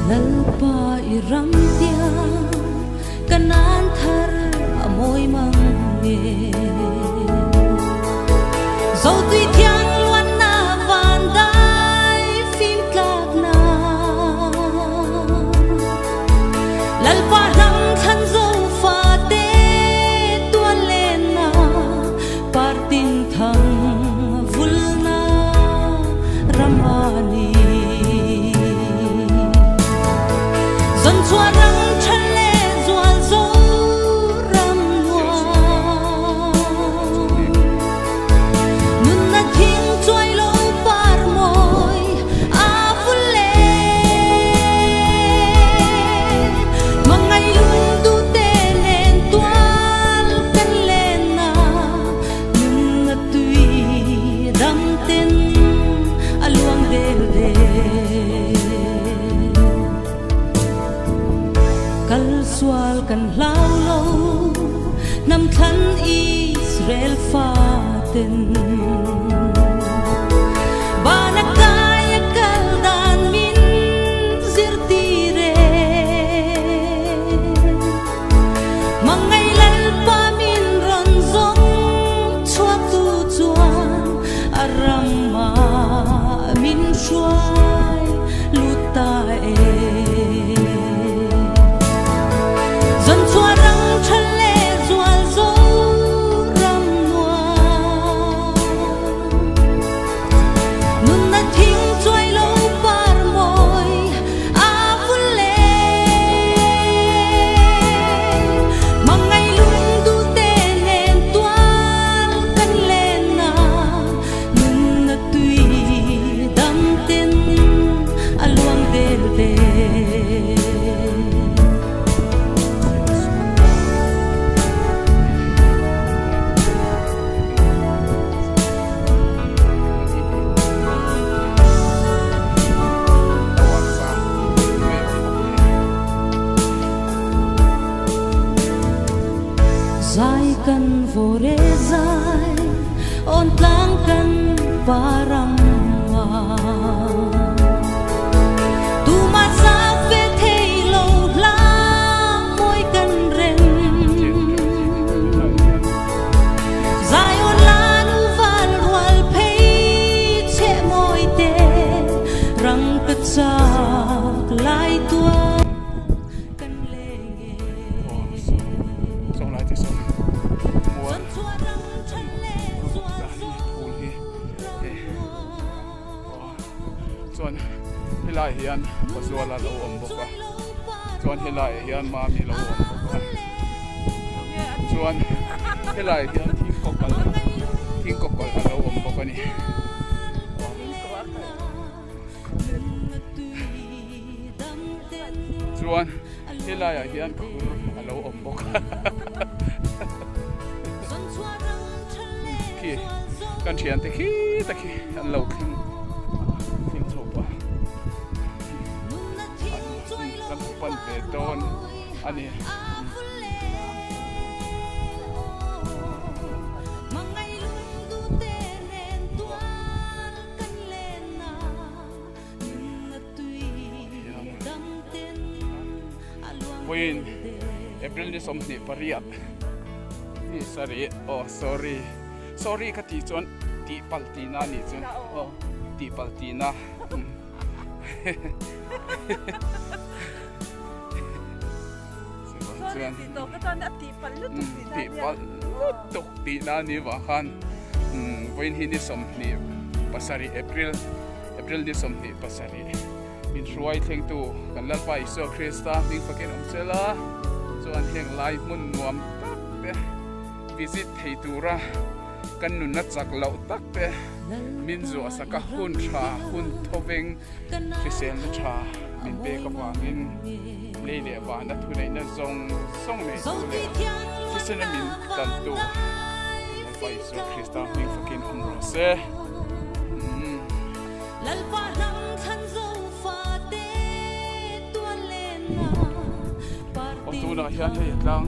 Lalpa i ram tiang kanan thar a mawi mang nge Zo tui thiang luan na van dai phim tlak na Lalpa ram thlan zo fa te tuan len na partin thang vul na ramani Dân chua răng chân lê zual zo ram nuam Nun na thing chuai lo par moi a vul le Mangai lung du te nen tual kan len na Nun na tui dam ten a luang del del Kal sual kan hlau lo nam thlan Israel fa ten Banakaya kal dan min zirtire Mangai lalpa min ron zong chua tu chuan arama min hruai luta e Dân chua răng chân lê zual zo ram nuam Nun na thing chuai lo par moi a vul le Mangai lung du te nen tual kan len na Nun na tui dam ten a luang del del Zai kan vore zai on tlang kan param Tu ma sa ve thei lo hla moi kan rem Zai on lan van rual phei che moi te rang ka chak lai tua kan le nge Sawng lai te sawn mual Dân chua răng chân lê zual dah zo hi phul hi ram nuam. Chuan helaiah hian Pazuala lo awm bawk a, chuan helaiah hian Mami lo awm bawk a, chuan helaiah hian thingkawkal thingkawkal a lo awm bawk a ni. Chuan helaiah hian khur a lo awm bawk a. Khi kan thiante khi te khi an lo thleng thleng chho pah kan pan ve dawn a ni. Vawiin April ni 28 ni sarih aw sorry sorry ka tih chuan tih palh tihna a nih chu aw tih palh tihna Sorry tih tawh ka chuan a tih palh lutuk tihna a nia. Tih palh lutuk tihna a nih vang khan vawiin hi ni 27 April April ni 27 min hruai thlengtu kan Lalpa Isua Krista hming fakin awm se la chuan heng lai hmun nuam tak te visit thei tura kan nunna chak loh tak te min zuah sak a hun tha hun thawveng hriselna tha min pek avangin lei leh vana thuneihna zawng zawng neitu leh hriselna min tantu Lalpa Isua Krista hming fakin awm rawh se. Aw tunah hian hei a tlang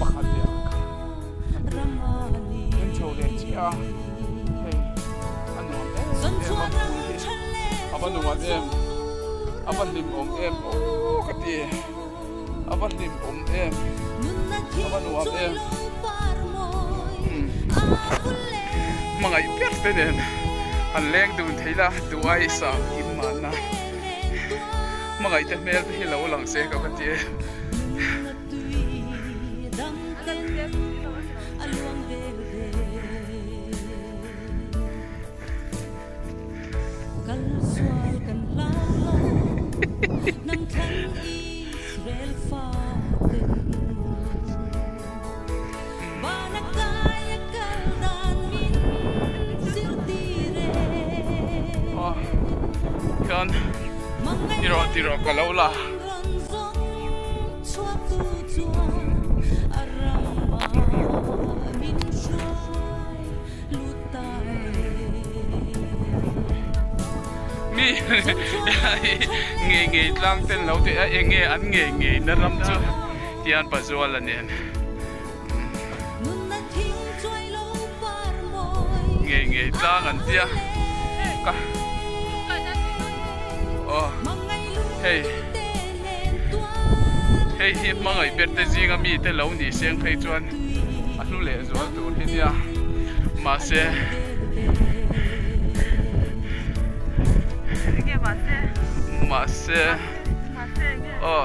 pakhat leh ang kha kan chho leh chiah a hei a nuam em em a hmun hi a va nuam em a va hlim awm em aw ka ti a va hlim awm em a va nuam em hmangaih ber te nen han leng dun thei la duh ai sa in mahna hmangaih te hmel te hi lo lang se ka va ti e. Khan tiraw tiraw ka lo la. Mi ngei ngei tlang ten lo tih a eng nge an ngei ngei na ram chu tian Pazuala nen ngei ngei tlang an tia ka aw hei hei hi hmangaih ber te zinga mi te lo nih seng phei chuan a hlu leh zual tur hi nia mahse mahse aw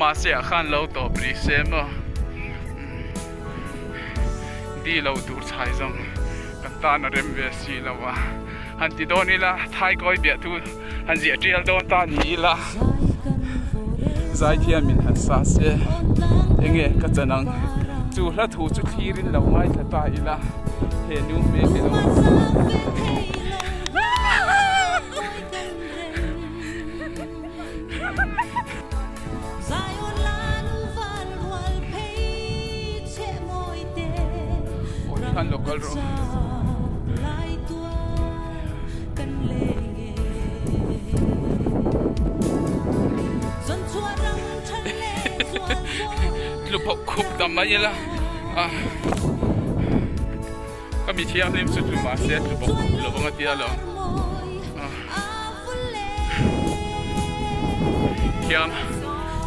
mahse ah khan lo tawp rih se maw di lo tur chhai zawng kan tan a rem ve si lo a han ti dawn ila thaikawi biah thu han ziah tial dawn ta ni ila zaithiam in han sa se enge ka chan ang chu hla thu chu thlir in lo ngaithla ta ila he nu hmel hi lo Khan lo kal rawh. Tlu bawk khup ta mai ila a ka mi thianghlim chu tlu mahse tlu bawk khup lo vang a tia lo. Khian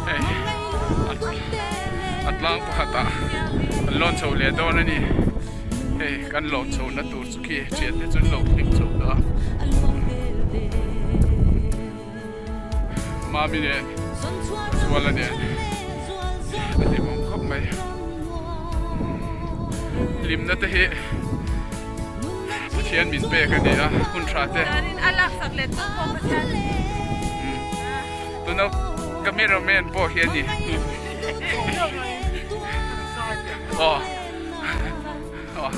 hei a tlang pakhatah an lawn chho leh dawn a ni hei kan lawn chho na tur chu khi thian te chu an lo thleng chho tawh a mami nen Zuala nen a hlimawm khawp mai hlimna te hi. Pathian min pek a ni a, hun tha te. Chuanin a laksak leh tawp pawh Pathian. Tuna cameraman pawh hi a ni. Aw. Aw.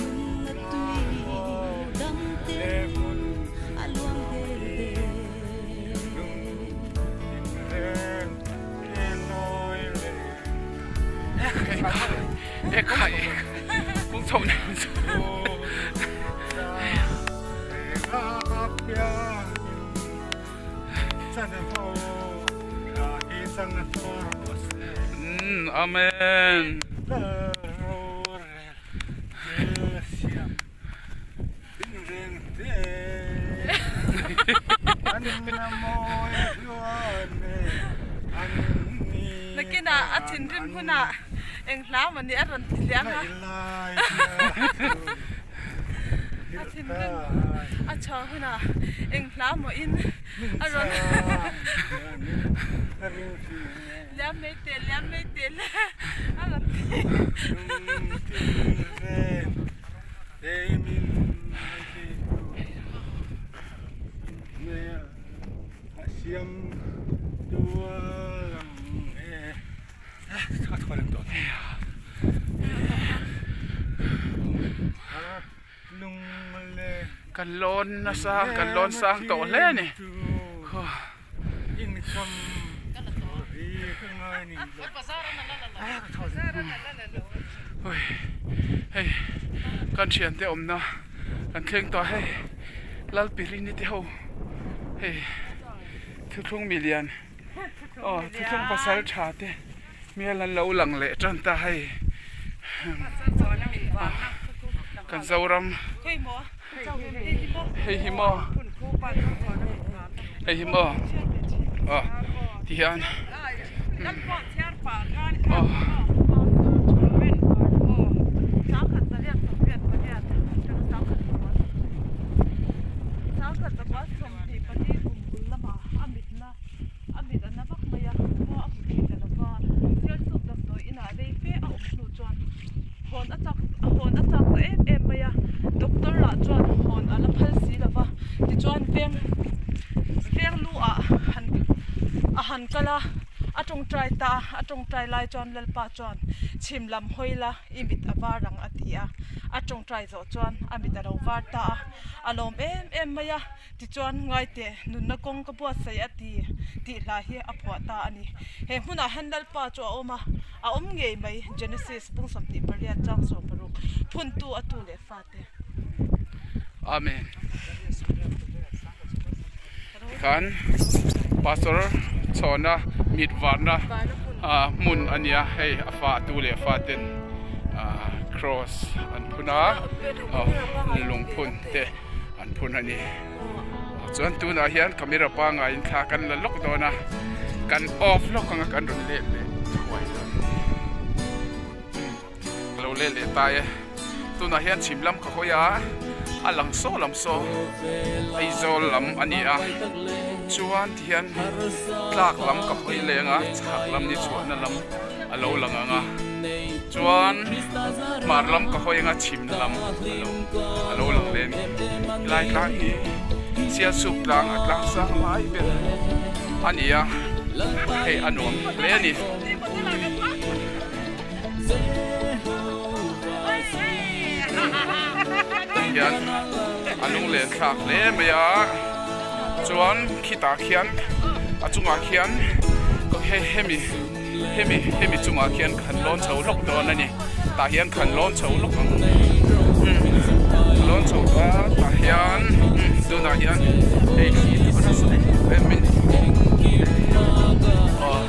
Ekhai kawng chhoh nen Umm Amen. Nakinah a thinrim hunah eng hla maw ni a rawn ti liang a, a thinrim a chhuah hunah eng hla maw in a rawn liam mai teh liam mai teh le a rawn ti. Kan lawn nasa kan lawn sang tawh hle a ni. Hei kan thiante awmna kan thleng tawh a hei Lalpirini te ho hei thuthlung milian aw thuthlung pasal tha te hmel an lo lang leh tan ta hei kan Zoram hei hi maw hei hi maw aw ti hian aw Hawn a chak a hawn a chak ta em em mai a, doctor lah chuan hawn a la phal si lo va, tichuan veng veng lu ah han a han kal a, a tawngtai ta a, a tawngtai lai chuan Lalpa chuan chhim lam hawi la i mit a var ang a ti a, a tawngtai zawh chuan a mit a lo var ta a, a lawm em em mai a. Tichuan, Ngaite, nunna kawng ka buatsaih a ti tih hla hi a phuah ta a ni. He hmunah hian Lalpa chu a awm a, a awm ngei mai, Genesis 28 chang 16, phuntu a tu leh fate. Amen. Tikhan Pastor chhawna mit varna hmun a nia, hei a fa a tu leh faten cross an phun a, lungphun te. an phun a ni chuan tunah hian camera pangaiin thla kan la lawk dawn a kan off lawk anga kan rawn let leh thuai dawn a ni ka lo let leh ta e tunah hian chhim lam ka hawi a a lang saw lam saw Aizawl lam a ni a chuan ti hian tlak lam ka hawi leng a chhak lam ni chhuahna lam a lo lang ang a chuan hmar lam ka hawi anga chhim lam alo a lo lang leh a ni helai tlang hi Sialsuk tlang a tlang sang lai ber a ni a hei a nuam hle a ni. Hian a lunglen thlak hle mai a chuan khitah khian a chungah khian hemi hemi hemi chungah khian khan lawn chho lawk dawn a ni tah hian khan lawn chho lawk ang umm lawn chho tawh a tah hian umm tunah hian hei thli chu a nasa em em mai aw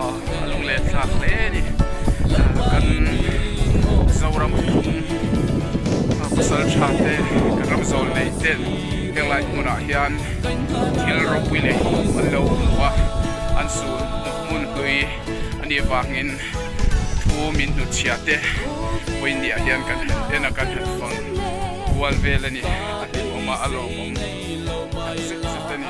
aw a lunglen thlak hle a ni kan Zoram phung pasal tha te kan ram zawl nei ten henglai hmunah hian thil ropui leh an lo hmu a an sul hmun hlui a nih vangin thu min hnutchhiah te pawimawh hian kan han en a kan han fang kual vel a ni a hlimawm a a lawmawm tak zet zet a ni.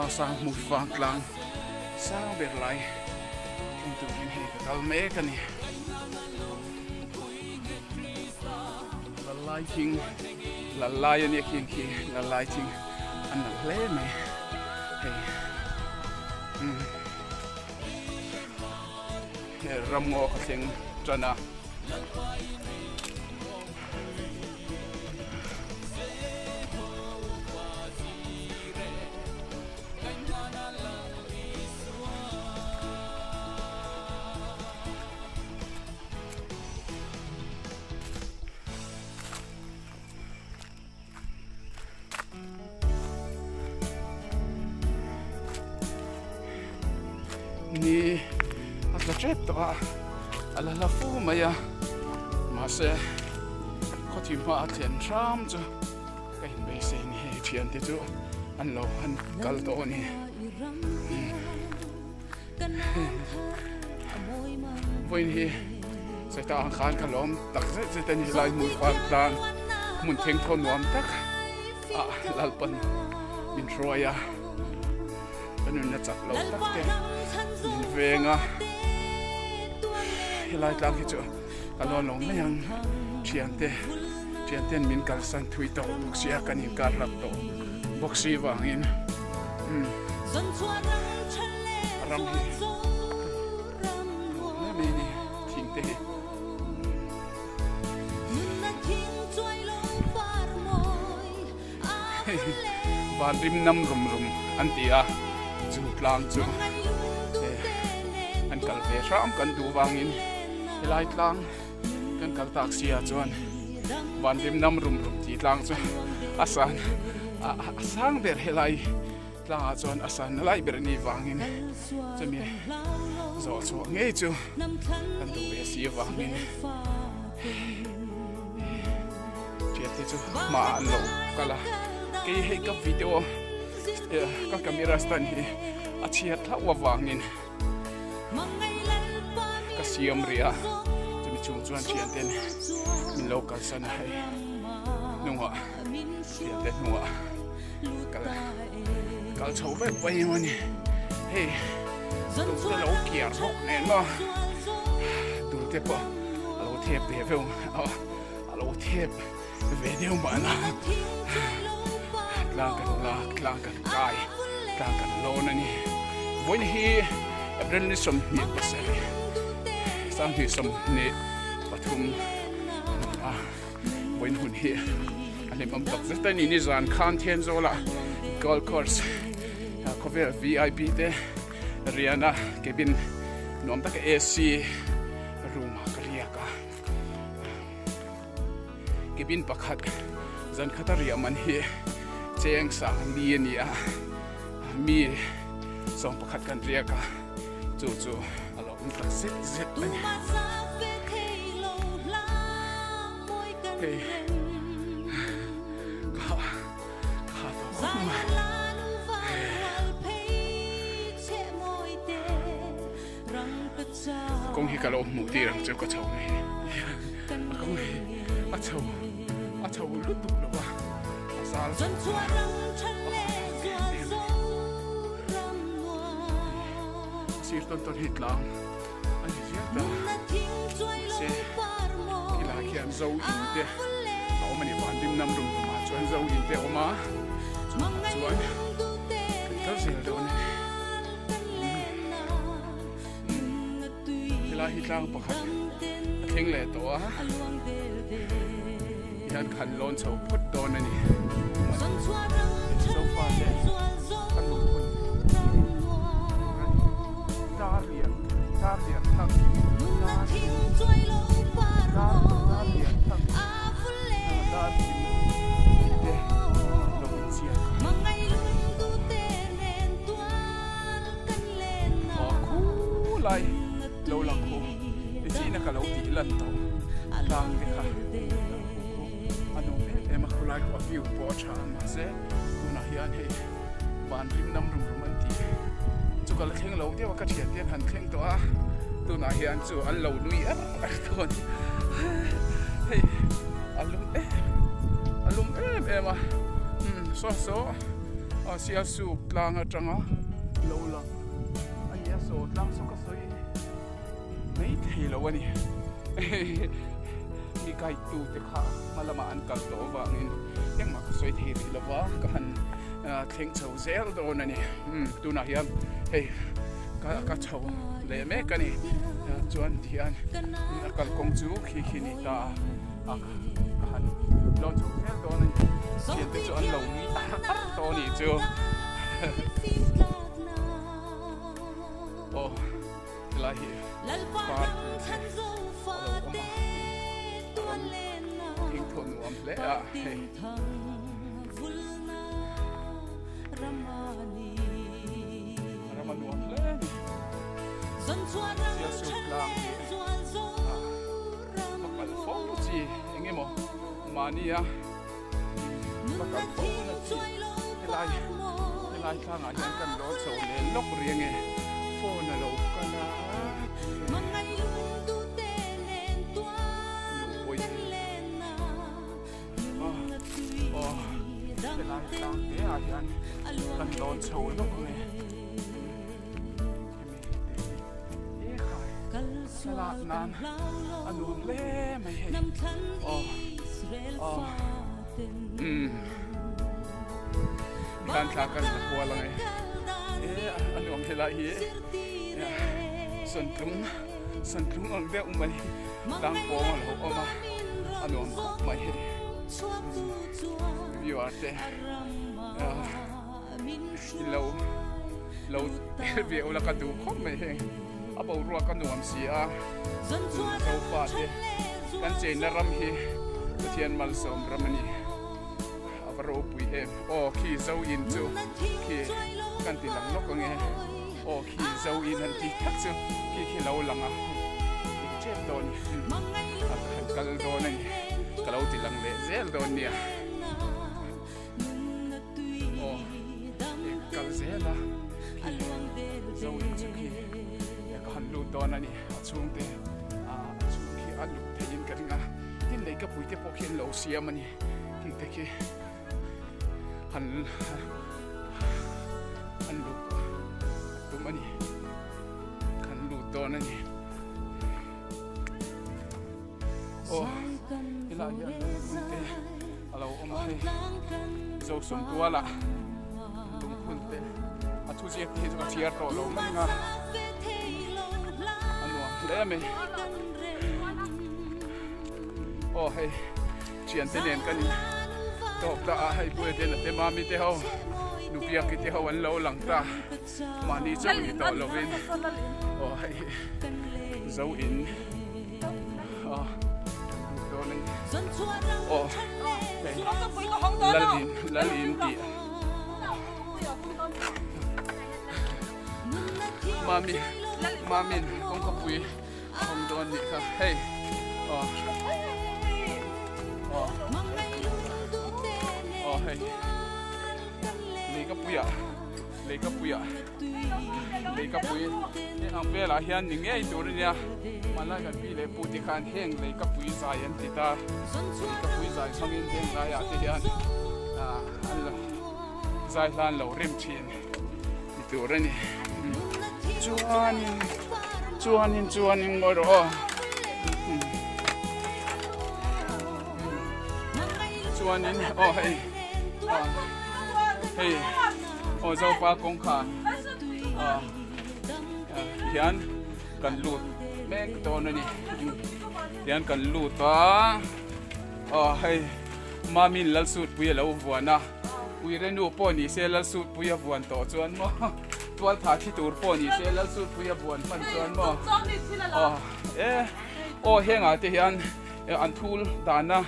Sang hmui vang tlang sang ber lai thleng turin hei ka kal mek a ni. Lalai thing lalai a nia khi ang khi lalai thing a nalh hle mai hei umm he ramngaw ka thleng tan a. Ni a tla tep tawh a a la hla fu mai a mahse khawthim hma a thlen hram chu ka inbeisei ni hei thiante chu an lo han kal tawh a ni. Vawiin hi sawi tak ang khan ka lawm tak zet zet a ni lai hmui fang tlang hmun theng thaw nuam tak a Lalpan min hruai a ka nunna chak lo tak te min veng a helai tlang hi chu ka lawn lo mai ang thiante thianten min kalsan thui tawh bawk sia kan inkar hlak tawh bawk si vangin umm a ram hi nuam hle mai a ni thing te hi. Van rim nam rum rum an ti a chu tlang chu an kal ve hram kan duh vangin helai tlang kan kal tak sia chuan van rim nam rum rum tih tlang chu a san a sang ber helai tlangah chuan a san lai ber a nih vangin chumi zawh chhuah ngei chu kan duh ve si avangin thian te chu hmaah an lo kal a kei hei ka video ka camera stand hi a chhiat hlauh avangin ka siam rih a chumi chhung chuan thian ten min lo kalsan a hei hnungah thian te hnungah kal kal chho vek mai emaw ni hei dul te lo kiar bawk nen maw dul te pawh a lo thep ve veuh a lo thep ve deuh mahna tlang kan lak tlang kan kai tlang kan lawn a ni vawiin hi April ni 27 2023 a ni a vawiin hun hi a hlimawm tak zet a ni nizan khan Thenzawl ah golf course khawvel vip te riahna cabin nuam taka ac room ah ka riak a. Cabin pakhat zan khata riah man hi cheng sang li a ni a mi sawm pakhat kan riak a chu chu a lo awm tak zet zet a ni hei kha kha tawh khawp mai. Kawng hi ka lo hmuh tir ang chu ka chho mai a kawng hi a chho a chho lutuk lo a a zal chho a sir tawn tawn hi tlang a ni ziah ta mahse khilai khian zo in te a awm a ni van rim nam rum rum ah chuan zo in te a awm a chungah chuan kan kal zel dawn a ni. Helai hi tlang pakhat a thleng leh tawh a hian khan lawn chho phawt dawn a ni sofa te kan lungphun dar lian dar lian thang dar dar dar lian thang dar thim te lo inziak a. Aw khulai lo lang khu i chihna ka lo tih lan tawh tlang te kha lo khu khu a nuam em em a khulai khu a view pawh a tha a mahse tunah hian hei van rim nam rum rum an tih chu ka la thleng lo deuh a ka thian te an han thleng tawh a tunah hian chu an lo nui er er tawh a ni hei a lum em a lum em em a umm saw saw. a Sialsuk tlang atanga lo lang a ni a, saw tlang saw ka sawi mai thei lo a ni. Mi guide tu te kha hma lamah an kal tawh avangin engmah ka sawi thei rih lova ka han thleng chho zel dawn a ni. Tunah hian hei ka chho leh mek a ni. Chuan tihian a kalkawng chu khi khi ni ta a ka han lawn chho zel dawn a ni. Thiante chu an lo nui ar ar tawh a nih chu. Aw helai hi par te a lo awm a ram thingthaw nuam hle a hei. Ram a nuam hle a ni. Sialsuk tlang hi a kal fo chi eng emaw mahnia va kal fo na chi helai helai tlangah hian kan lawn chho leh lawk rih ange phone a lo kal a nupui aw helai tlang te ah hian kan lawn chho lawk ange hemi te hi e khai thlalak nan a nuam hle mai hei aw aw umm tan thla kan la kual ange e a nuam helai hi sawntlung sawntlung ang deuh mai tlang pawng a lo awm a a nuam khawp mai hei viewer te in lo lo tel ve ula ka duh khawp mai heng a boruak a nuam si a zofa te kan chenna ram hi Pathian malsawm ram a ni a va ropui em aw khi zo in chu khi kan ti lang lawk ange aw khi zo in an tih tak chu khi khi lo lang a dik tep dawn a ka han kal dawn a ni ka lo ti lang leh zel dawn nia. Aw eng kal zel a khi zo in chu khi ka han lut dawn a ni a chhungte a chhung khi a lut theihin ka ring a tin lei ka pui te pawh khi an lo siam a ni khi te khi han an lut tum a ni kan lut dawn a ni aw helai hian lungphun te a lo awm a hei Zosum tuala lungphun te a thu ziak te hi chu ka chhiar tawh lo mai ang a a nuam hle mai aw hei thiante nen kan in tawk ta a hei puia ten a te mami te ho nupiaki te ho an lo lang ta mahni chauh ni tawh lovin aw hei hi zo in aw dawn a ni aw hei lalin lalin tih mami mamin kawngkapui a awm dawn nih kha hei aw aw aw hei leikapuiah Leikapuiah Leikapui heng ang velah hian ni ngei tur a nia hmanlai kan pi leh pu te khan heng Leikapui zai an ti ta Leikapui zai hmangin heng laiah te hian ah an lo zai hlan lo rem thin ni tur a ni chuanin chuanin chuanin ngawi rawh aw chuanin aw hei hei aw zopa kawngkhar ah hian kan lut mek dawn a ni tihian kan lut a aw hei mamin lalsutpui a lo vuan a uirenu pawh ni se lalsutpui a vuan tawh chuan maw tual tha thi tur pawh ni se lalsutpui a vuan hman chuan maw aw e aw hengah te hian an thul dana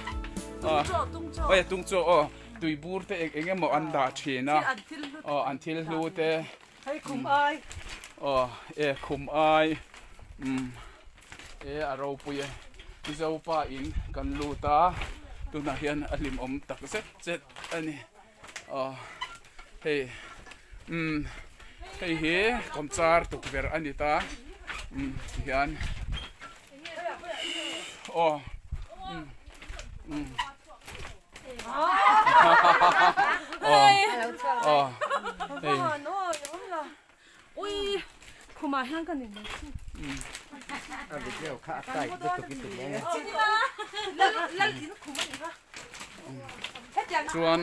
Tung tung chaw aw tui bur te eng eng emaw an dah thin a aw an thil hlu te hei khum ai aw e khum ai um e a ropui e Mizo pa in kan lut a tunah hian a hlimawm tak zet zet a ni aw hei um hei hi kawmchar tukverh a ni ta um tihian. Aw. Aw. Aw. Hei. Chuan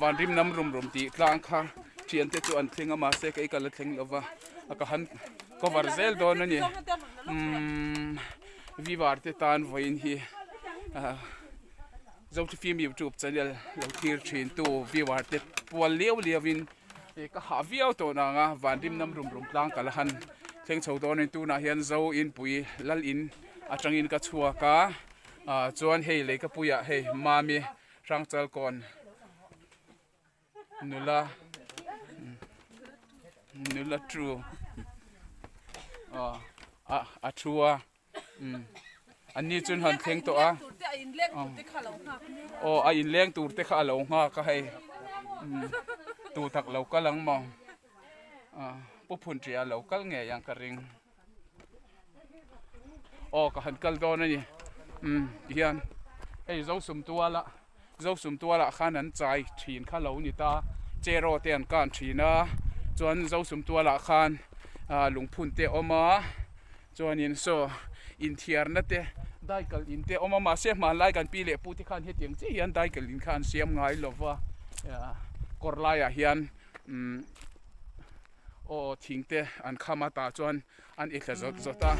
vanrim nam rum rum tih tlang kha thiante chu an thleng a mahse kei ka la thleng lova a ka han cover zel dawn a ni umm vivar te tan vawiin hi ah Zothifim youtube channel lo thlir thin tu viewer te pual liau liau in ka hah viau tawh nang a vanrim nam rum rum tlang ka la han thleng chho dawn a ni tunah hian zo inpui lal in atangin ka chhuak a ah chuan hei leikapuiah hei mami hrangchalkawn Nula nula thu aw a a thu a umm an ni chuan han thleng tawh a aw a inleng tur te kha a lo nghak a hei umm tu tak lo kal ang maw ah pu phunṭia lo kal ngei ang ka ring. Aw ka han kal dawn a ni umm tihian hei zosum tuala zosum tualah khan an chai thin kha lo ni ta cheraw te an kan thin a chuan zosum tualah khan ah lungphun te a awm a chuanin saw inthiarna te daikal in te a awm a mahse hmanlai kan pi leh pu te khan hetiang chiah hian daikal in kha an siam ngai lo va kawr laiah hian umm. Aw thing te an kham a tah chuan an i thla zawt zawt a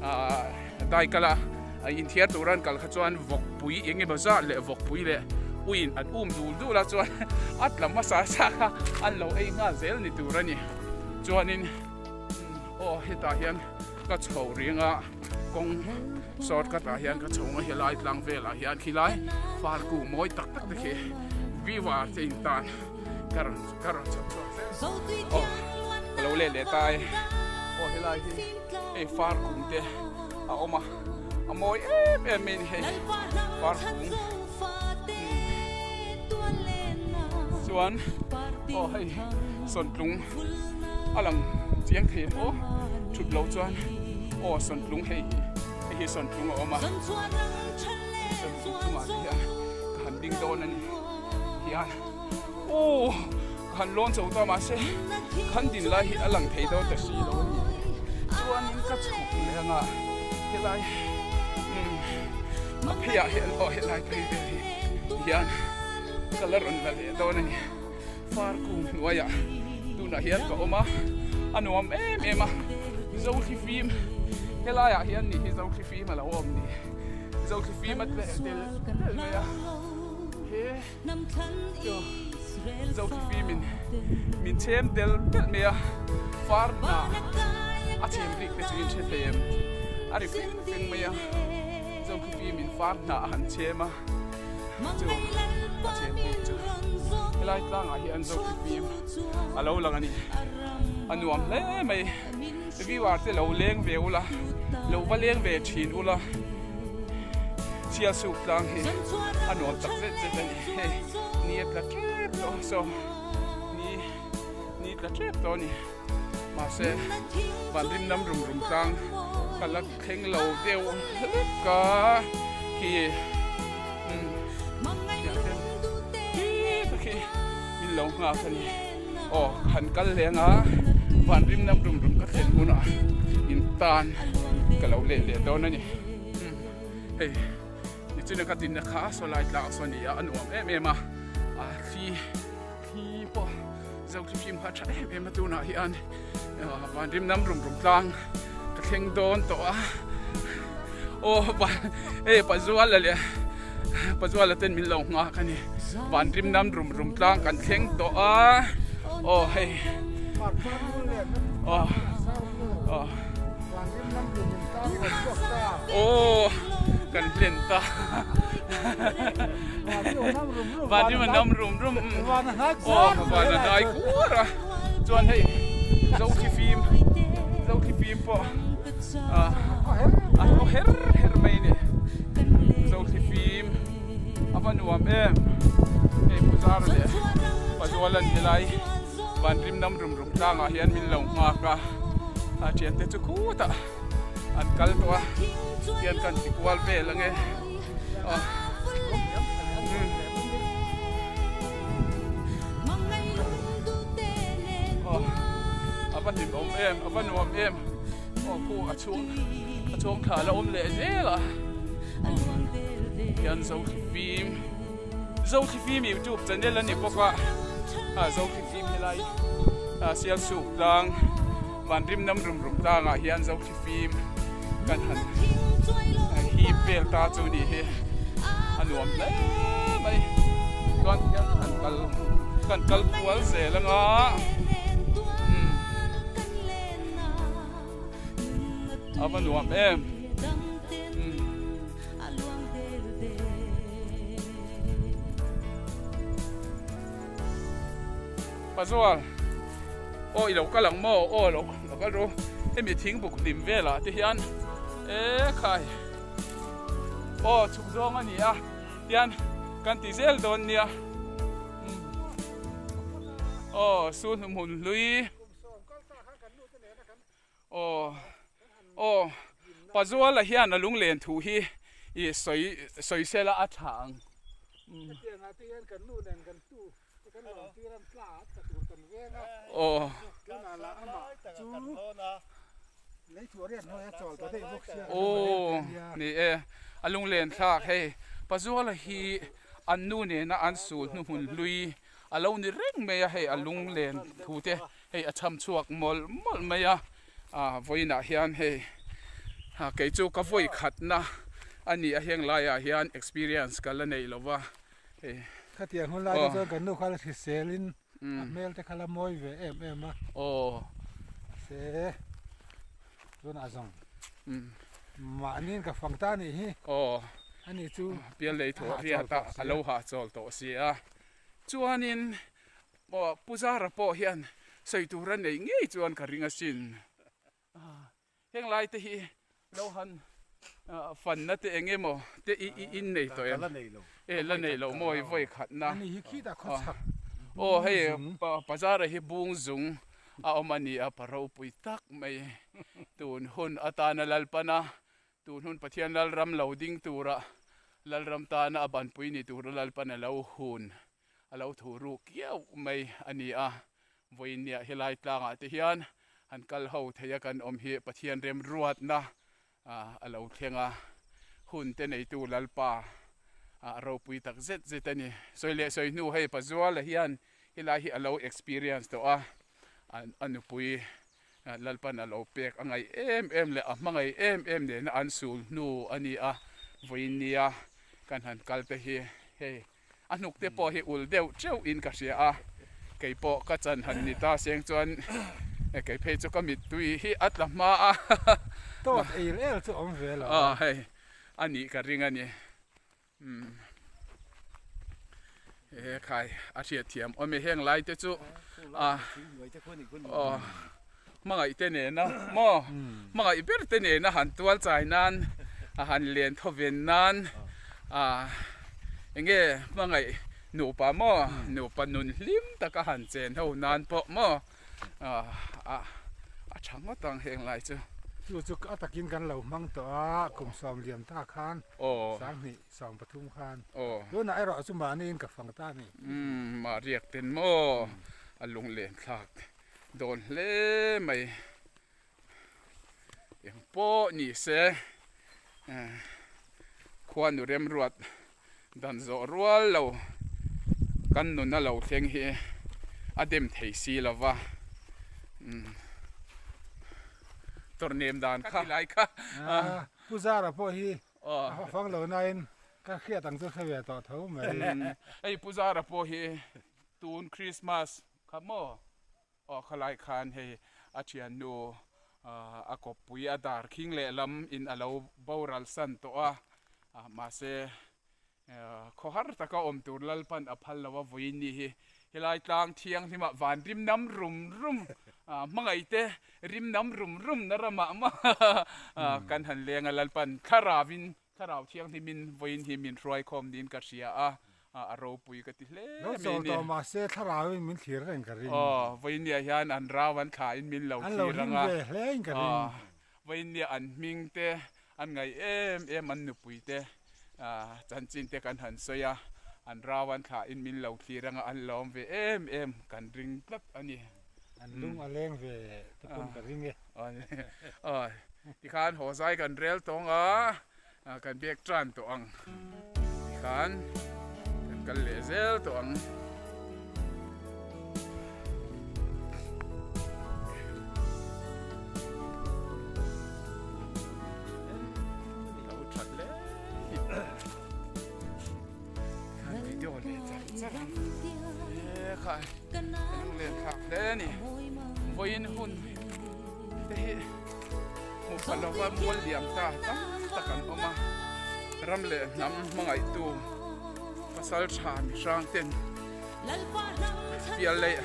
ahh daikal a inthiar tur an kal kha chuan vawkpui eng emaw zat leh vawkpui leh uiin an um dul dul a chuan a tla hmasa sa kha an lo ei nghal zel ni tur a ni chuanin aw hetah hian ka chho ring a kawng shortcut ah hian ka chho a helai tlang velah hian khilai far kung mawi tak tak te khi viewer te in tan. Ka rawn ka rawn chhawp chhuak zel aw ka lo let leh ta e aw helai hi hei far kung te a awm a a mawi em em mai a ni hei far kung chuan aw hei sawntlung a lang chiang thei em aw thut loh chuan aw sawntlung hei hi hei hi sawntlung a awm a sawntlung chungah te hian ka han ding dawn a ni. Hian aw ka han lawn chho ta mahse khan din lai hi a lang thei dawn ta si lo a ni chuanin ka chhuk leh anga helai umm a pheiah hian aw helai phei vel hi hian ka la rawn la leh dawn a ni far kung hnuaiah tunah hian ka awm a a nuam em em a Zothli fim helaiah hian nih hi Zothli fim a lo awm ni Zothli fim a tleh tel tel mai a. He chu Zothifim in min chhem tel telh mai a, far hnah a chhem rik te chu in hre thei em? A ri feng feng mai a, Zothifim in far hnah a han chhem a, chu a chhem rik chu helai tlangah hian Zothifim a lo lang a ni, a nuam hle mai, viewer te lo leng ve ula, lo va leng ve thin ula. Sial suk tlang hi a nuam tak zet zet a ni hei ni a tla tep tawh a saw ni ni tla tep tawh a ni mahse vanrim lam rum rum tlang ka la thleng lo deuh hlek a khi umm tiang hian khi te khi min lo nghak a ni aw ka han kal leng a vanrim lam rum rum ka thlen hunah in tan ka lo leh leh dawn a ni. Hei nichina ka dinna kha saw lai tlak saw a ni a a nuam em em a a thli thli pawh zo thli fim kha a tha em em a tunah hian vanrim nam rum rum tlang ka thleng dawn tawh a aw hei pazuala leh pazuala ten min lo nghak a ni vanrim nam rum rum tlang kan thleng tawh a aw hei aw aw. Aw kan hlen ta Vanrim a nam rum rum aw van a hnai kur a chuan hei Zothli fim Zothli fim pawh a thaw her her mai a ni Zothli fim a va nuam em hei Puzara leh Pazuala an helai Vanrim nam rum rum tlangah hian min lo nghak a a thiante chu khutah an kal tawh a hian kan ti kual vel ange aw va hlimawm em, a va nuam em. Aw khu a chhung a chhung thla la awm leh zel a. Hian Zothlifim Zothlifim youtube channel a ni bawk a, a Zothlifim helai a Sialsuk tlang Vanrim nam rum rum tlangah hian Zothlifim kan han hip vel ta chu ni hi a nuam hle mai chuan hian kan kal kan kal kual zel anga a va nuam em. Pazual aw i lo kal ang maw aw lo lo kal ru hemi thingbuk hlim velah te hian e khai aw chhuk zawng a ni a tian kan ti zel dawn nia aw su hnuhmun hlui Aw aw Pazuala hian a lunglen thu hi i sawi sawi sela a tha ang. Aw. Aw ni e a lunglen thlak hei Pazuala hi an nu nena an sul hnuhmun hlui a lo ni reng mai a hei a lunglen thu te Hei a cham chhuak mawlh mawlh mai a, ah vawiinah hian hei ah kei chu ka vawi khatna a ni a heng laiah hian experience ka la nei lo va hei. Khatiang hun lai te chuan kan nu kha la hriselin a hmel te kha la mawi ve em em a. Aw. Se tunah zawng mahniin ka fang ta anih hi. Aw. Ani chu Piallei thawh riat a a lo hahchawl tawh si a. Chuanin Aw, Pu Zara pawh hian sawi tur a neih ngei chuan ka ring asin. Heng lai te hi lo han fanna te eng emaw te i i in nei tawh em? La nei lo. E, la nei lo maw i vawi khatna. Ani hi khitah khawchhak Aw, hei Pa Zara hi bung zung a awm a ni a, pa ropui tak mai. Tun hun atana Lalpana Tun hun Pathian Lalram lo ding tura Lalram tana a banpui ni tura Lalpan a lo hun a lo thu ruk kiau mai a ni a. Vawiinniah helai tlangah te hian han kal ho thei a kan awm hi Pathian remruatna a lo thleng a, hun te neitu Lalpa a ropui tak zet zet a ni. Sawi leh sawi hnu hei Pazuala hian helai hi a lo experience tawh a, a nupui Lalpan a lo pek a ngaih em em leh a hmangaih em em nena an sul hnu a ni a, vawiinnia kan han kal te hi hei a hnuk te pawh hi ul deuh teuh in ka hria a, kei pawh ka chan han ni ta seng chuan kei phei chu ka mittui hi a tla hma a. Tawt eil el chu awm ve lo. Aw hei a nih ka ring a ni. He khai a hriat thiam awm e heng lai te chu a aw hmangaih te nena maw hmangaih ber te nena han tual chai nan a han len thaw ven nan a enge hmangaih nupa maw nupa nun hlim taka han chen ho nan pawh maw a a tha ngawt ang heng lai chu. Chu chu a takin kan lo hmang tawh a kum sawm liam ta khan sanghnih 13 khan tunah erawh chu mahniin ka fang ta a ni. Umm mah riak ten maw a lunglen thlak dawn hle mai eng pawh ni se khuanu remruat Dan zawh rual lo kan nuna lo thleng hi a dem thei si lo va, umm tawrhnem dan kha lai kha. Pu Zara pawh hi a fang lo nain ka hriat ang chu hre ve tawh tho mai. Hei Pu Zara pawh hi tun Christmas kha maw Aw khalai khan hei a thiannu a kawppui a dar khing lehlam in a lo boral san tawh a, mahse khawhar taka awm tur Lalpan a phal lo a vawiin ni hi helai tlang thianghlimah van rim nam rum rum hmangaihte rim nam rum rum na ramah maw kan han leng a Lalpan thlarauin Thlarau Thianghlimin vawiin hi min hruaikhawm niin ka hria a, a ropui ka ti hle mai ni. Lo chawl tawh mahse Thlarauin min thlir reng ka ring. Aw, vawiin nia hian an rau an thlain min lo thlir ang a. An lo hlim ve hlein ka ring. Aw, vawiin nia an hming te, an ngaih em em an nupui te chanchin te kan han sawi a, an rau an thlain min lo thlir ang a, an lawm ve em em kan ring tlat a ni. An lung a leng ve te pawn ka ring e. Aw tikhan haw zai kan rel tawng a, kan biak tan tawh ang. Tikhan kan kal leh zel tawh ang. Lo tha hle ni. Video leh char char ang. E khai lunglen thlak hle a ni. Vawiin hun te hi hmuh pha lova mual liam ta tam tak an awm a. Ram leh hnam hmangaihtu pasal tha mi hrang ten pial lei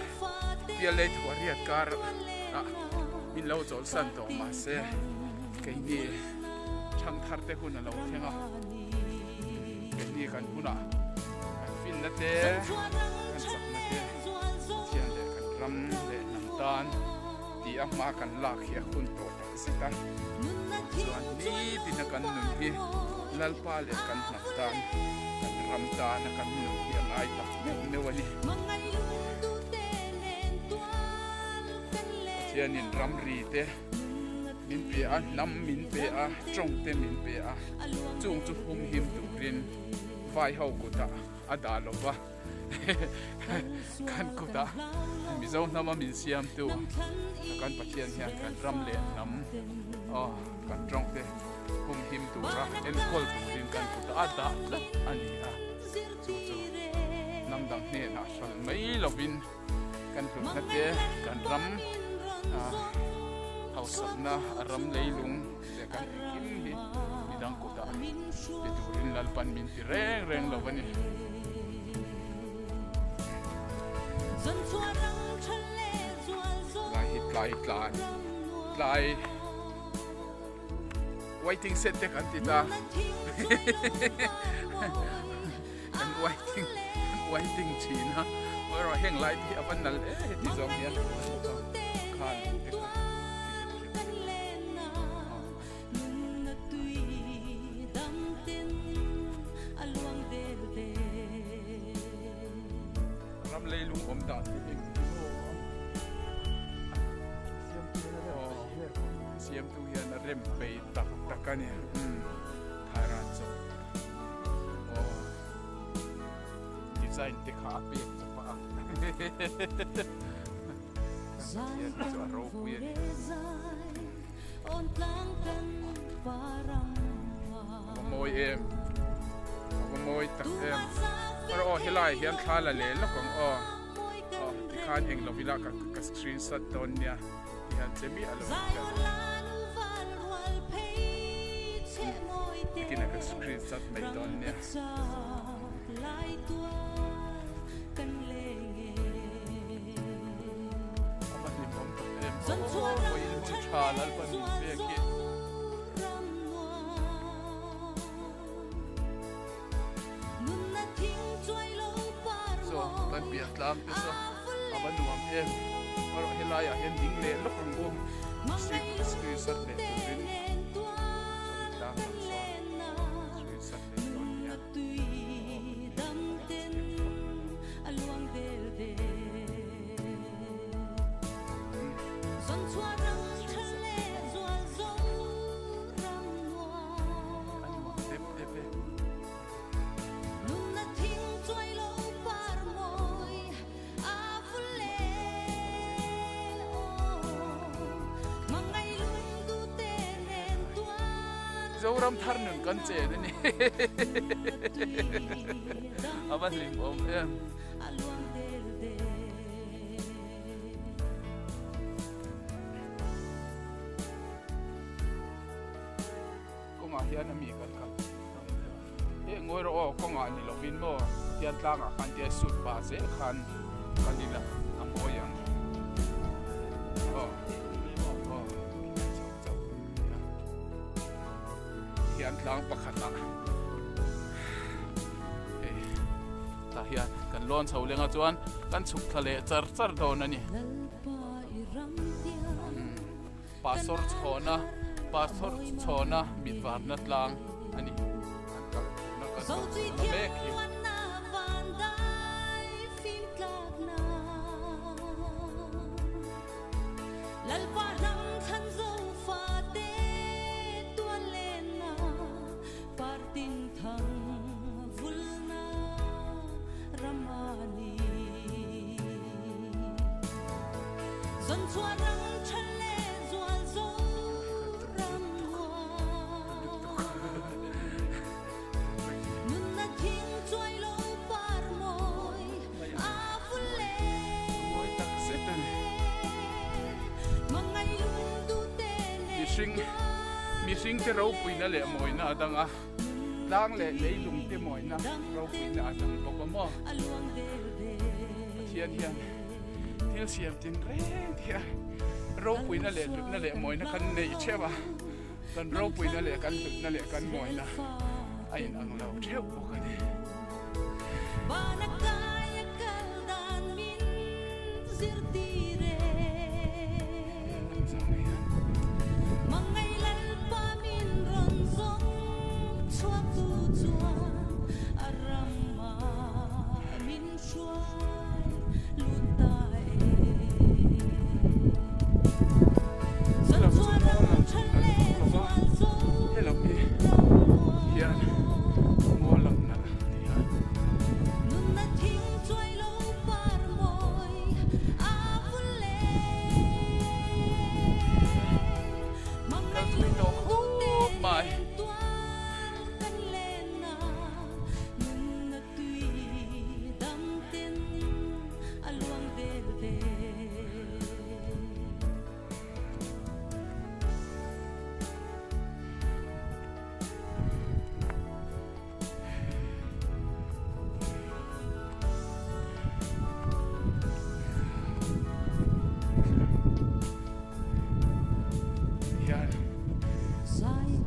pial lei thuah riat kar ah min lo chawlhsan tawh mahse keini thangthar te hun a lo thleng a. Keini kan hunah kan finna te, kan chakna te Pathian leh kan ram leh hnam tan tih a hma kan lak hi a hun tawh tak zet a. Chuan nitina kan nun hi Lalpa leh kan hnam tan, kan ram tana kan nun hi a ngai tak meuh meuh a ni. Pathianin ramri te. Min pe a, hnam min pe a, tawng te min pe a, chung chu humhim turin vai ho kutah a dah lo va, kan kutah Mizo hnama min siamtu kan Pathian hian kan ram leh hnam aw kan tawng te humhim tura enkawl turin kan kutah a dah tlat a ni a, chu chu hnam dang hnenah hralh mai lovin. Kan hlutna te kan ram hausakna a ram leilung leh kan engkim hi midang kutah ti turin Lalpan min ti reng reng lo a ni. Lai hi tlai tlan tlai waiting set te kan ti ta. Kan waiting kan waiting thin a erawh heng lai te hi a va nal e heti zawng hian khan te kha ram leilung awm dan hi eng siamtu hian a rem pei tak tak a ni thairan chawp Aw design te kha a pek chawp a ang Pathian hi chu a ropui a ni. A va mawi em a va mawi tak em Aw aw helai hian thla la leh lawk ang aw aw tikhan eng lo ila ka screenshot dawn nia. Tihian che miah lo in ka Nikin a ka screen shot mai dawn nia. A va hlimawm tak em aw vawiin hun tha Lalpan min pek hi. Saw kan piah tlang te saw a va nuam em erawh helai ah hian ding leh lawk ang u screen shot leh turin sawmi tlang ah sawn screen shot leh dawn nia A nuam dep dep e. Zoram thar nun kan chen a ni. A va hlim awm em. Kawngah hian a mi kan kal eh ngawi rawh aw kawngah ni lovin maw tian tlangah khan tia sut pah zel khan kal ila a mawi ang aw aw chho chauh hian tlang pakhatah hei tah hian kan lawn chho lenga chuan kan chhuk thla leh char char dawn a ni. Pastor chhawna Pastor chhawna mit varna tlang a ni. An kal tuna kan kal tuna mek hi. Mawi tak zet a ni. Mihring mihringte ropuina leh mawina a dang a, tlang leh leilungte mawina ropuina a dang bawk a maw? Pathian hian thil siam tin reng hian ropuina leh hlutna leh mawina kan neih theuh a, kan ropuina leh kan hlutna leh kan mawina a inang lo theuh bawk a ni. Helam hi hian mual lang nalh a ni a. Kal thui tawh khawp mai. Hian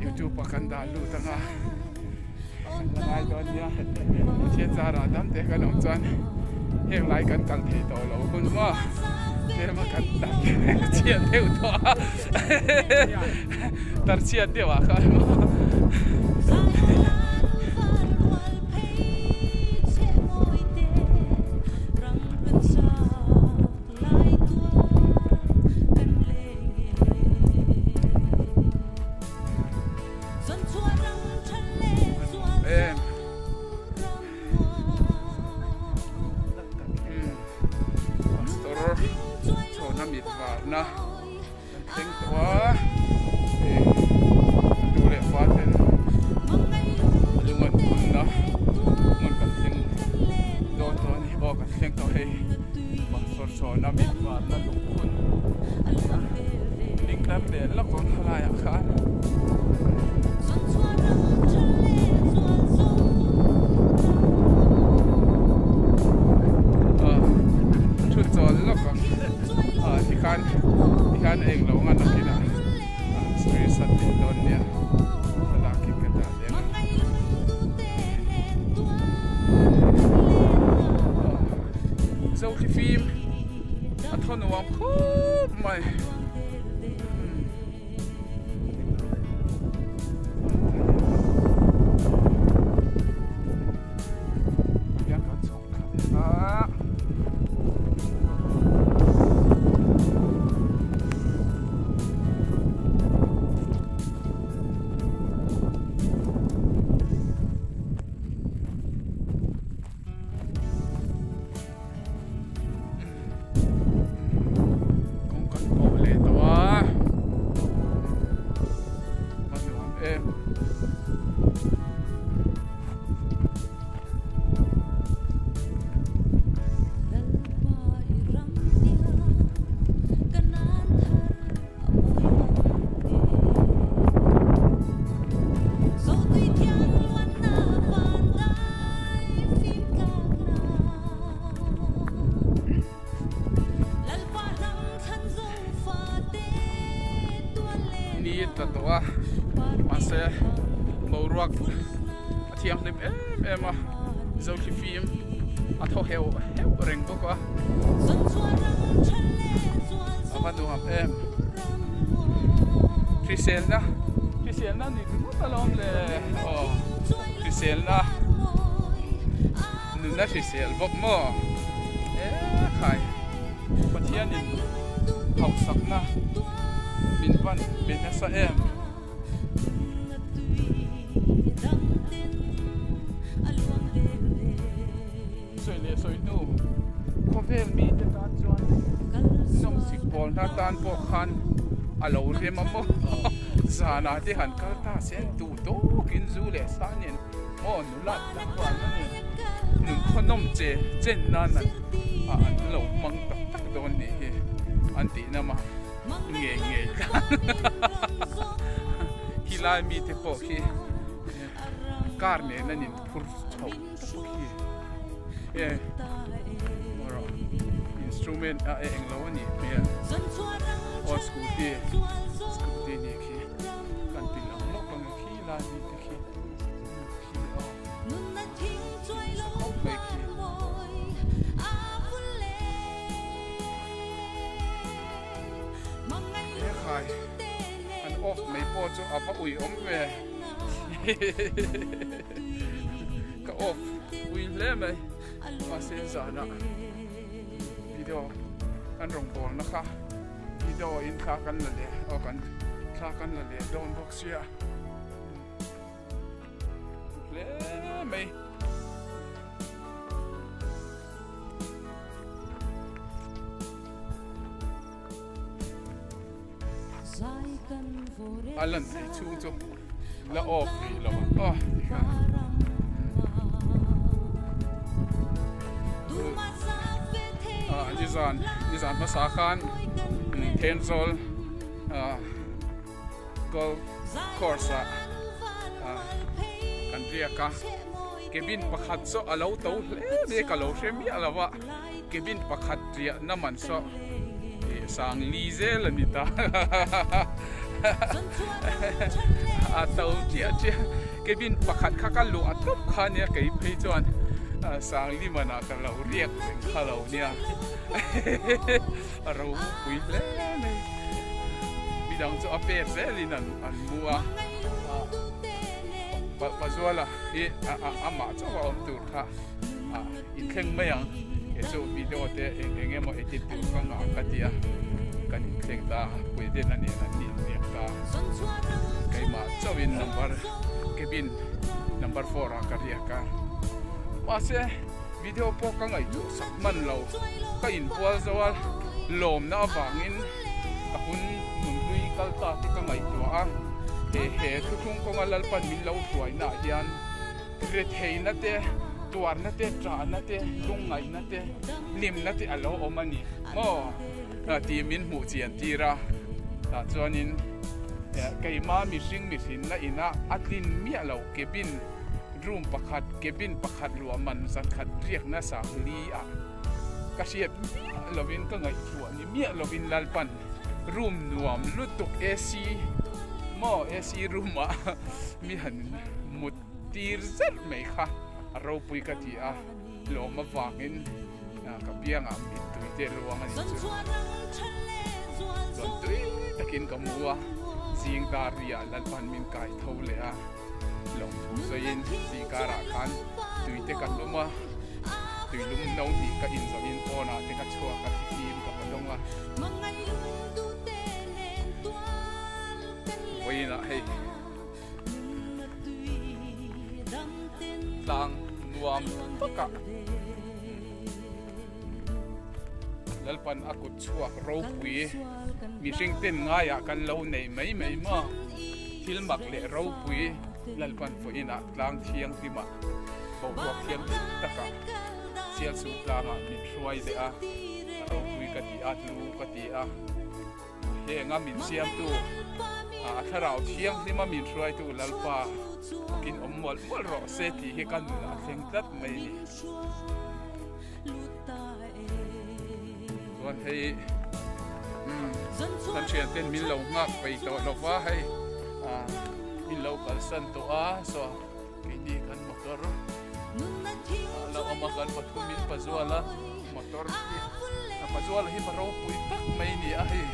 youtube ah kan dah lut anga kan la ngai dawn nia Pathian zarah dam te kan awm chuan heng lai kan kal thei tawh lo hun maw tlem a kan tar chhiat deuh tawh a tar chhiat deuh ah khan maw. Em Pastor chhawna mit varna kan thleng tawh a hei a tu leh fa ten lung an phunna hmun kan thleng dawn tawh a ni aw kan thleng tawh hei Pastor chhawna mit varna lungphun ding tlar leh lawk ang khalaiah khan. Thu chawl lawk ang ah tikhan tikhan eng lo ngan a kinah screen shot leh dawn nia thlalak hi ka dah leh ang zo khi fim a thaw nuam khawp mai. Kawng kan pawh leh tawh a a nuam em. Ni a tla tawh a mahse boruak a thianghlim em em a zothli fim a thaw heuh heuh reng bawk a a va nuam em hriselna hriselna ni ringawt alawm le aw hriselna. Nunna hrisel bawk maw? E khai, Pathianin hauhsakna min van pe nasa em? Sawi leh sawi hnu, khawvel mite tan chuan nawmsik. rawngbawlna tan pawh khan a lo rem a maw zanah te han kal ta se an duh tawkin zu leh sa nen maw nula tlangvalna nen nunkhawhnawm che chen nan an an lo hmang tak tak dawn nih hi an tih na mah ngei ngei tlang khilai mite pawh khi car nen an inphur chho ta pawh khi e rawh instrument a eng lo a nih hmel aw scooty scooty nih khi kan ti lang lawk ang e khi lai mi te khi khi aw sa khawp mai khi. He khai an off mai pawh chu a va ui awm ve ka off ui hle mai mahse zanah video kan rawngbawlna kha video in thla kan la leh aw kan thla kan la leh dawn bawk sia hle mai. A lan theih chhung chu la off rih lo ang aw tikhan ah nizan nizan hmasa khan Thenzawl ah golf course ah ah kan riak a cabin pakhat saw a lo to hle mai a ka lo hre miah lo a. Cabin pakhat riah na man saw ih sang li zel a ni ta a to chiah chiah cabin pakhat kha ka luah tawp kha nia kei phei chuan sang li manah ka lo riak reng kha lo nia a ropui hle mai midang chu a pek zelin an an mu a Pazuala hi amah chauh a awm tur kha. ah i thleng mai ang he chu video te eng eng emaw edit tur ka ngah ka tia kan in thleng ta puidin a nen an nih hniak ta keimah chauhin number cabin number four ah ka riak a mahse video pawh ka ngaihtuah sak hman lo ka inbual zo a lawmna avangin ka hun nunhlui kal ta te ka ngaihtuah a he he thuthlung kawnga Lalpan min lo hruaina ah hian. Retheihna te, tuarna te, ṭahna te, lungngaihna te, hlimna te a lo awm a ni maw tih min hmuh chian tir a. Tah chuanin keimah mihring mihrinna ina a tlin miah lo cabin room pakhat, cabin pakhat luah man zankhat riakna sang li ah ka hriat miah lovin ka ngaihtuah ni miah lovin Lalpan room nuam lutuk AC maw AC room ah mi han mut tir zet mai kha a ropui ka ti a, lawm avangin ka biangah mittui te luang a nih chu. Chuan tui takin ka mu a, zing dar riah Lalpan min kai tho leh a, lawmthu sawiin zing karah khan tui te ka hlum a, tui lum no hnih ka inzawhin pawnah te ka chhuak a, thifim ka va dawng a. Vawiinah hei. Tlang nuam takah Lalpan a kut chhuak ropui mihring ten ngaiah kan lo nei mai mai maw thil mak leh ropui Lalpan vawiinah tlang thianghlimah boruak thianghlim takah Sialsum tlangah min hruai leh a ropui ka ti a hlu ka ti a. Henga min siamtu, a thlarau thianghlima min hruaitu Lalpa kin awm mual mual rawh se tih hi ka nunah a thleng tlat mai a ni. Chuan hei kan thian ten min lo nghak peih tawh lo va hei min lo kalsan tawh a saw keini kan motor a lo awm a kan pathum in pazual a motor hi a pazual hi pa ropui tak mai a ni a hei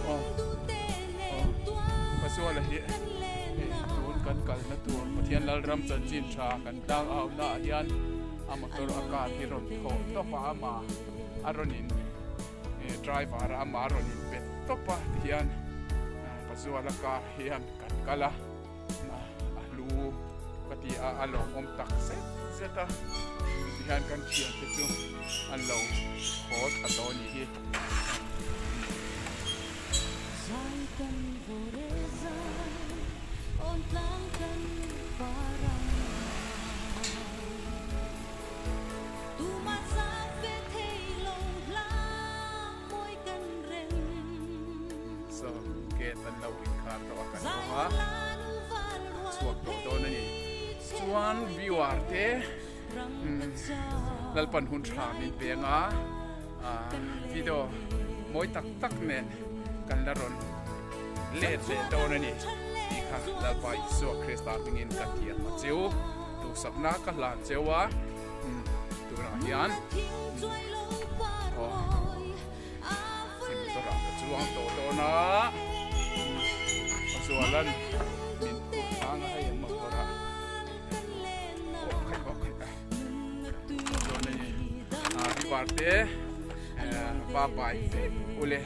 aw aw pazual hi hei tun kan kalna tur Pathian Lalram chanchin tha kan tlang au na ah hian a motor a car hi rawn thawh tawp a ama a rawn in driver a ama rawn in bet tawp a tihian pazual a car hian kan kal a. A hlu ka ti a, a lawmawm tak zet zet a, tihian kan thiante chu an lo haw thla tawh a nih hi. So gate an lo inkhar tawh a kan awm a chhuak tawh dawn a ni chuan viewer te Lalpan hun tha min peng a video mawi tak tak nen kan la rawn let leh dawn a ni tih kha Lalpa Isua Krista hmingin ka thiam a cheu duhsakna ka hlan cheu a tunah hian aw motor ah ka chuang tawh dawn a Pazualan min phur tlang a hei an motor ah aw khaih aw khaih a chuan hei river te bye bye vek ule.